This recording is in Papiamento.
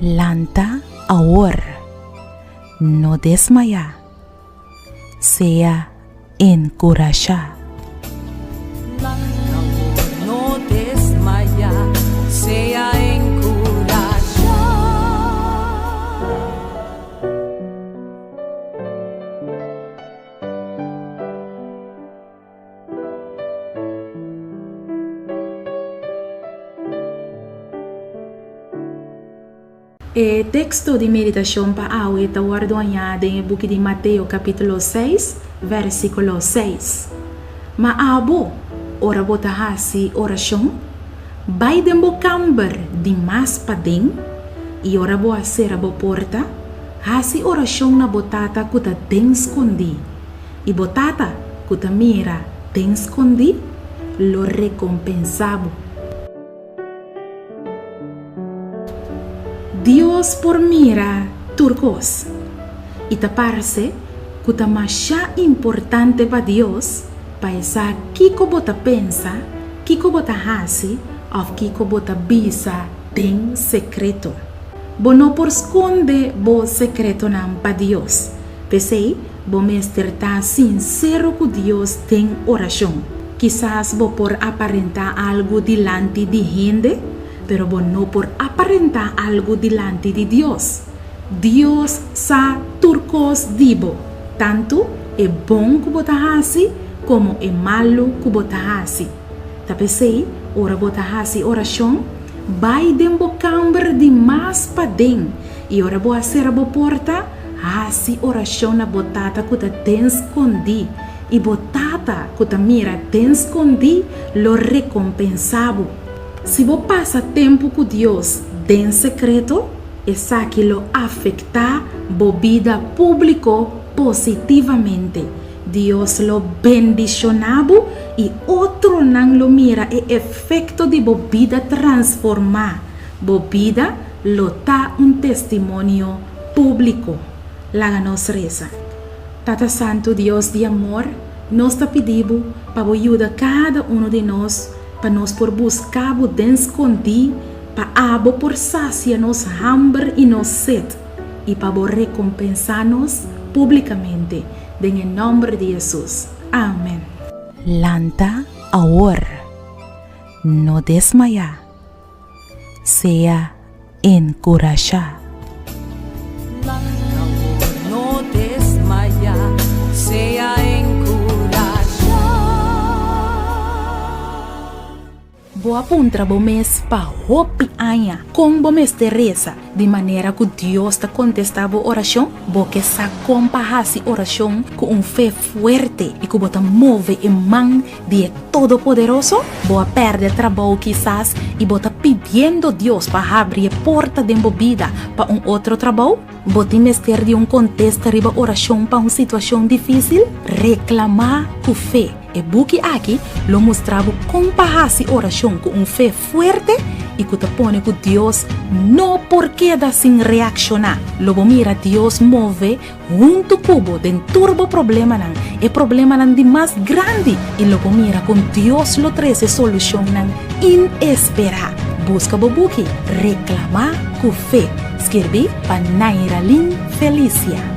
Lanta awor, no desmayá, sea enkurashá. Lanta awor, no desmayá, sea enkurashá. E teksto di meditashon pa awe ta wòrdu hañá den e buki di Mateo kapítulo seis, vèrsikulo seis. Ma abo, ora bo ta hasi orashon, bai den bo kamber di mas paden, i ora bo a sera bo porta, hasi orashon na bo Tata ku ta den skondí. I bo Tata, ku ta mira den skondí, lo rekompensá bo. Dios por mira tur kos, i ta parse ku ta masha importante pa Dios pa e sa kiko bo ta pensa, kiko bo ta hasi òf kiko bo ta bisa den sekreto. Bo no por skonde bo sekretonan pa Dios. P'esei, bo mester ta sinsero ku Dios den orashon. Kisas bo por aparentá algu dilanti di hende, pero bo no por aparentá algu dilanti di Dios. Dios sa tur kos di bo, tantu e bon ku bo ta hasi komo e malu ku bo ta hasi. Ta p'esei, ora bo ta hasi orashon, bai den bo kamber di mas paden, i ora bo a sera bo porta, Hasi orashon na bo Tata ku ta den skondí, i bo Tata ku ta mira den skondí lo rekompensá bo. Si bo pasa tempu ku Dios den sekreto, esaki lo afektá bo bida públiko positivamente. Dios lo bendishoná bo i otronan lo mira e efekto di bo bida transformá. Bo bida lo ta un testimonio públiko. Laga nos resa. Tata Santu Dios di amor, nos ta pidi Bo pa Bo yuda kada unu di nos pa nos por buska Bo den skondí pa Abo por sasia nos hamber i nos set i pa Bo rekompensá nos públikamente den e nòmber di Hesus. Amen. Lanta awor. No desmayá. Sea enkurashá. Lanta awor, no desmayá, sea enkurashá. Bo a puntra bo mes pa hopi aña kon bo mester resa di manera ku Dios ta kontestá bo orashon? Bo ke sa kon pa hasi orashon ku un fe fuerte i ku bo ta move e man di e Todopoderoso? Bo a pèrdè trabou kisas i bo ta pidiendo Dios pa habri e porta den bo bida pa un otro trabou? Bo tin mester di un kontesta riba orashon pa un situashon difísil? Reklamá ku fe! E buki aki lo mustra bo kon pa hasi orashon ku un fe fuerte i ku ta pone ku Dios no por keda sin reakshoná. Lo bo mira Dios move Huntu ku bo den tur bo problemanan, e problemanan di mas grandi, i lo bo mira kon Dios lo trese solushonnan inesperá. Buska bo buki Reklamá ku Fe, skirbí pa Nairalyn Felicia.